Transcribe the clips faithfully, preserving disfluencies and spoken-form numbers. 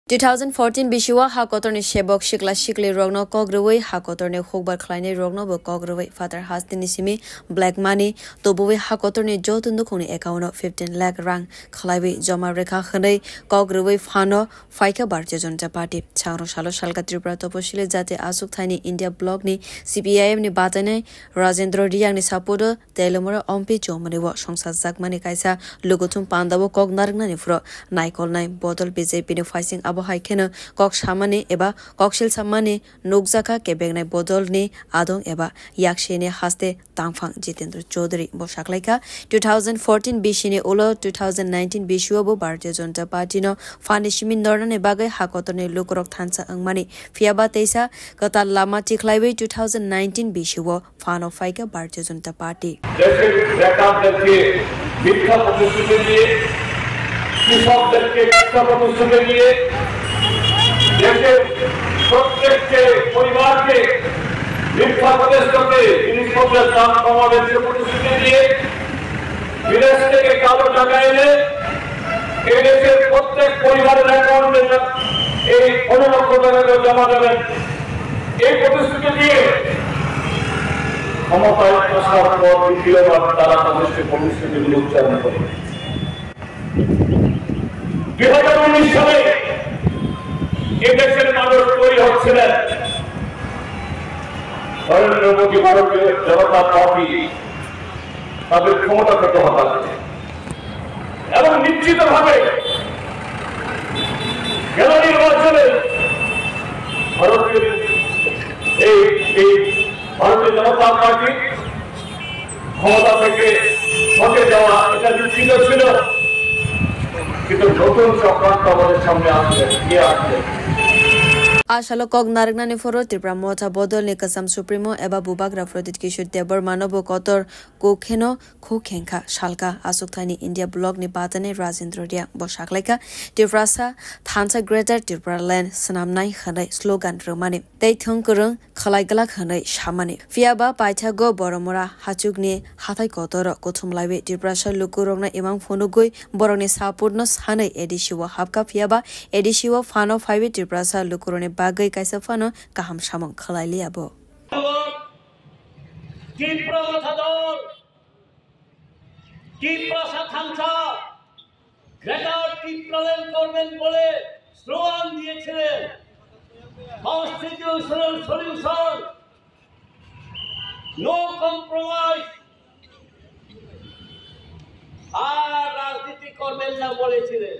Two thousand fourteen bisio ha kotorni sebok sikla sikli rokno kok rwui ha kotorni hukbar khlainai rokno bo kok rwui Father Hasteni simi black money tubuwi ha kotorni joto nukhungni account o fifteen lakh rang khlaiwi joma rwkha hwnwi kok rwui phano phaikha Bharatiya Janata Party. Changrong salo salka Tripura Toposili Jati Aswk Thaini India Block ni C P I M ni batainai Rajendra Riang ni support o Telemura Ompi Chomani o songsa jakmani kaisa lukuthum panda o kok narwknani phuru naikolnai bodol B J P ni phaising abo hai kheno kok samani eba koksil samani nukjakha kebengnai bodol ni adong eba yaksini haste tangphang Jitendra Chaudhary bo saklaikha. Two thousand fourteen bisini ulo two thousand nineteen bisio bo Bharatiya Janata Party no phani simi nornani bagwi ha kotorni lukurok thansa wngmani phiyaba teisa kwtal lama tikhlaiwi two thousand nineteen bisio phano phaikha Bharatiya Janata Party. দেশের বেকারদেরকে মিথ্যা প্রতিশ্রুতি দিয়ে, কৃষকদেরকে মিথ্যা প্রতিশ্রুতি দিয়ে, দেশের প্রত্যেকটি পরিবারকে মিথ্যা প্রতিশ্রুতি, জিনিসপত্রের দাম কমাবে সে প্রতিশ্রুতি দিয়ে, বিদেশ থেকে কালো টাকা এনে এই দেশের প্রত্যেক পরিবারের অ্যাকাউন্টে এই পনেরো লক্ষ টাকা করে জমা দেবেন, এই প্রতিশ্রুতি দিয়ে ক্ষমতায় আসার পর দ্বিতীয়বার তারা তাদের সেই প্রতিশ্রুতিগুলো উচ্চারণ করে। দুই হাজার উনিশ সালে এ দেশের মানুষ তৈরি হচ্ছিলেন নরেন্দ্র মোদী ভারতীয় জনতা পার্টি তাদের ক্ষমতাগত হওয়ার এবং নিশ্চিতভাবে গেল নির্বাচনে ভারতীয় এই এই ভারতীয় জনতা পার্টি ক্ষমতা থেকে সরে যাওয়া এটা নিশ্চিত ছিল, কিন্তু নতুন চক্রান্ত আমাদের সামনে আসছে, এগিয়ে আসছে। A salo kok narwknani phuru Tipra Motha Bodolni kwcham supremo eba bubagra Pradit Kishore Debbarmano bo kotor kok kheno khuk khengkha salka. Aswk thaini India Block ni batani Rajendra Riang bo saklaikha Tiprasa thansa Greater Tipraland swnamnai hwnwi slogan rwmani tei thwng kwrwng khlai glak hwnwi samani. Phiyaba paithago Boromura hachukni hathai kotoro kuthumlaiwi Tiprasa lukurokno imang phunugwi borokni supportno sanwi A D C o hapkha, phiyaba A D C o phano phaiwi Tiprasa lukurokni bagwi kaisa phano kaham samung khlai liya bo. Tipra Motha Dol, Tiprasa Thansa, Greater Tipraland government বলে slogan দিয়েছিলেন, constitutional solution, no compromise, আর রাজনীতি করবেন না বলেছিলেন।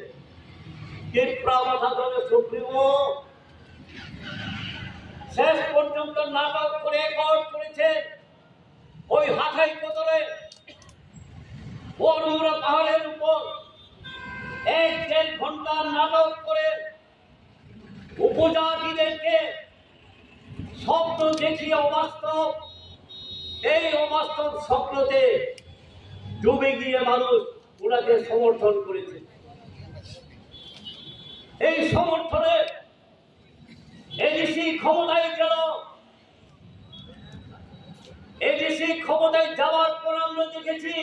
টিপ্রা মথা দলের সুপ্রিমো শেষ পর্যন্ত নাটক করে অ্যাকর্ড করেছেন। ওই হাথাই কোতরে বড়মুড়া পাহাড়ের উপর এক দেড় ঘন্টা নাটক করে উপজাতিদেরকে স্বপ্ন দেখিয়ে অবাস্তব, এই অবাস্তব স্বপ্নতে ডুবে গিয়ে মানুষ ওনাকে সমর্থন করেছে। এই সমর্থনে এডিসি ক্ষমতায় গেল। এডিসি ক্ষমতায় যাওয়ার পর আমরা দেখেছি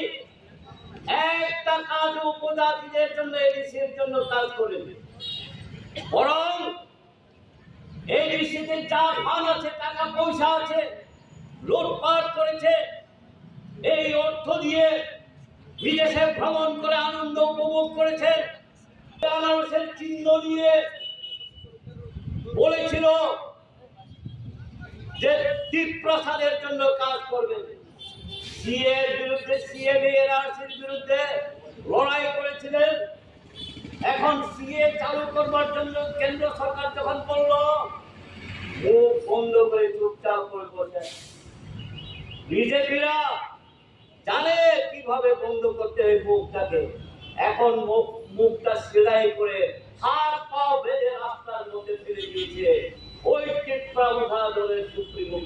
একটা কাজ উপজাতিদের জন্য, এডিসির জন্য কাজ করেনি, বরং এডিসিতে যা ফান্ড আছে, টাকা পয়সা আছে, লুটপাট করেছে। এই অর্থ দিয়ে বিদেশে ভ্রমণ করে আনন্দ উপভোগ করেছে। আনারসের চিহ্ন নিয়ে বলেছিল যে তিপ্রাসাদের জন্য কাজ করবে। সিএ এর বিরুদ্ধে, সিএ এনআরসির বিরুদ্ধে লড়াই করেছিলেন। এখন সিএ চালু করবার জন্য কেন্দ্র সরকার যখন বলল, মুখ বন্ধ করে চুপচাপ করে বসে। বিজেপিরা জানে কিভাবে বন্ধ করতে হয় মুখটাকে। এখন মুখ, মুখটা সেলাই করে হাত পাও বেঁধে রাস্তার মধ্যে ফেলে দিয়েছে ওই টিপ্রা মথা দলের সুপ্রিমো।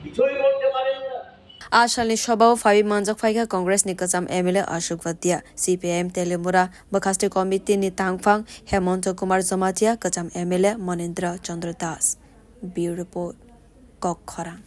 কিছুই বলতে পারেন না। A salni sobao phaiwi manjak phaikha Congress ni kwcham M L A Ashok Bhatia, C P I M Telemura bwkhasti committee ni tangphang Hemonto Kumar Jamatia, kwcham M L A Monindra Chandra Das. Bureau Report, Kok Khorang.